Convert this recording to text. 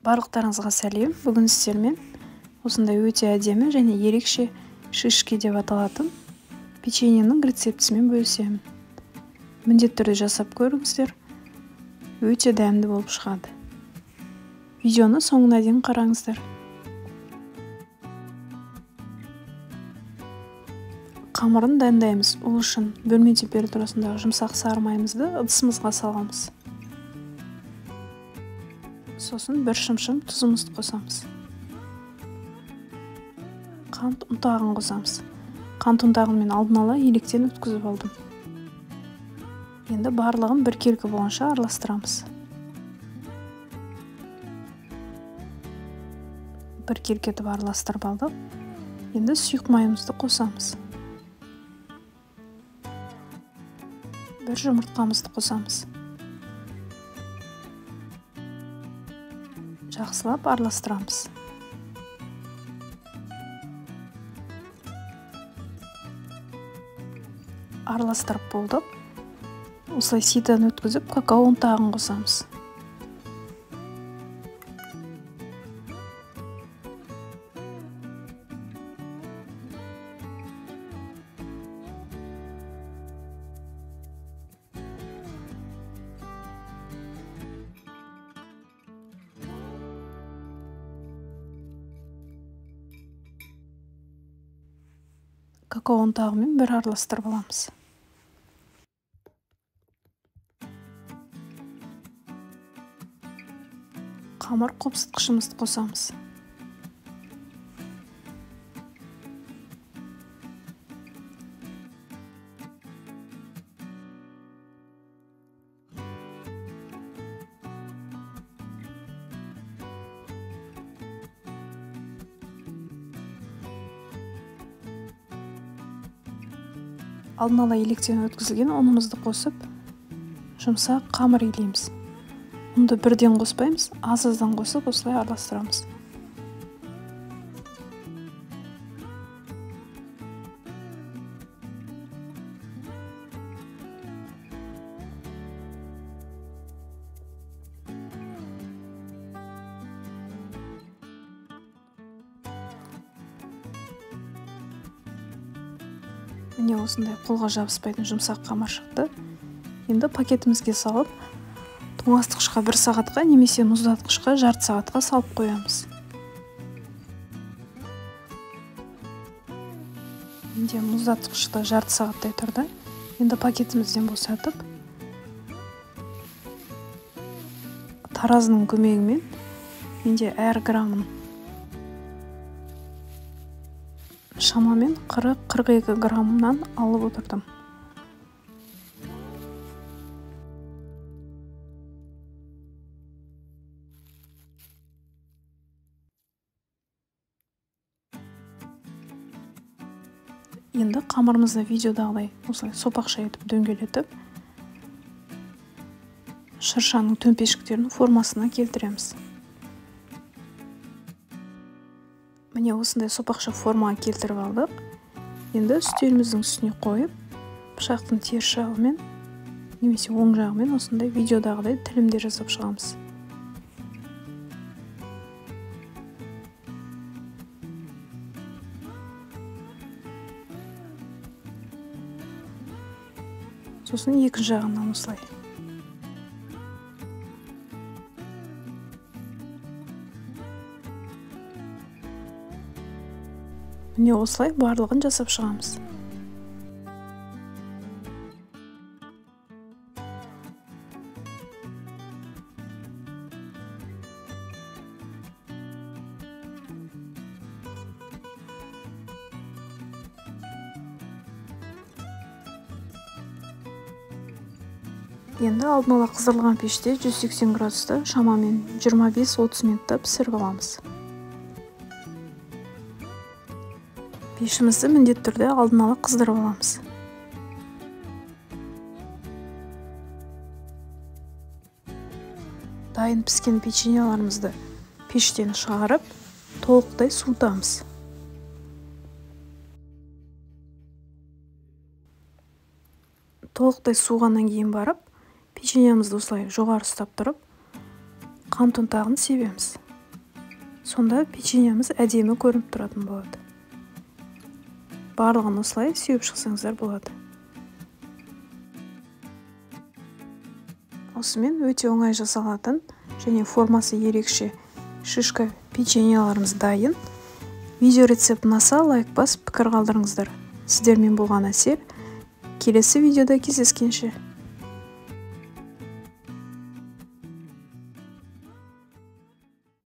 Барлықтарыңызға сәлем. Бүгін сіздермен осындай өте әдемі және ерекше шишки деп аталатын печеньенің рецептісімен бөлісемін. Міндетті түрде жасап көріңіздер. Өте дәмді болып шығады. Видеоны соңына дейін қараңыздар. Қамырын дайындаймыз. Ол үшін бөлме температурасындағы жұмсақ сары майымызды ыдысымызға саламыз. Сосын бір шымшым тұзымызды қосамыз. Қант ұнтағын қосамыз. Қант ұнтағын мен алдын ала електен өткізіп алдым. Енді барлығын біркелкі болғанша араластырамыз. Біркелкі етіп араластырып алдық. Енді сұйық майымызды қосамыз. Бір жұмыртқамызды қосамыз. Жақсылап араластырамыз. Араластырып болдық. Осылай ситаны өткізіп, какао ұнтағын қосамыз. Какао ұнтағымен бір араластырып аламыз. Қамыр қопсытқышымызды қосамыз. Алдын ала електен өткізілген ұнымызды қосып, жұмсақ қамыр илейміз. Ұнды бірден қоспаймыз, аз-аздан қосып осылай араластырамыз. Міне осындай қолға жабыспайтын жұмсақ қамыр шықты. Енді пакетімізге салып, тоңазытқышқа 1 сағатқа немесе мұздатқышқа жарты сағатқа салып қоямыз. Менде мұздатқышта жарты сағаттай тұрды. Енді пакетімізден босатып, таразының көмегімен менде әр грамын шамамен 40-42 граммнан алып отырдым. Енді қамырымызды видеодағыдай осылай сопақша етіп дөңгелетіп, шыршаның төмпешіктерінің формасына келтіреміз. Міне осындай сопақша формаға келтіріп алдық. Енді үстеліміздің үстіне қойып, пышақтың теріс жағымен немесе оң жағымен осындай видеодағыдай тілімдер жасап шығамыз. Сосын екі жағынан осылай. Міне осылай барлығын жасап шығамыз. Енді алдын ала қыздырылған пеште 180 градуста шамамен 25-30 минутта пісіріп аламыз. Пешімізді міндетті түрде алдын ала қыздырып аламыз. Дайын піскен печеньеларымызды пештен шығарып, толықтай суытамыз. Толықтай суығаннан кейін барып, печеньемізді осылай жоғары ұстап тұрып, қант ұнтағын себеміз. Сонда печеньеміз әдемі көрініп тұратын болады. Барлығын осылай сеуіп шықсаңыздар болады. Осымен өте оңай жасалатын және формасы ерекше шишка печеньеларымыз дайын. Видео рецепт ұнаса, лайк басып, пікір қалдырыңыздар. Сіздермен болған Әсел. Келесі видеода кездескенше.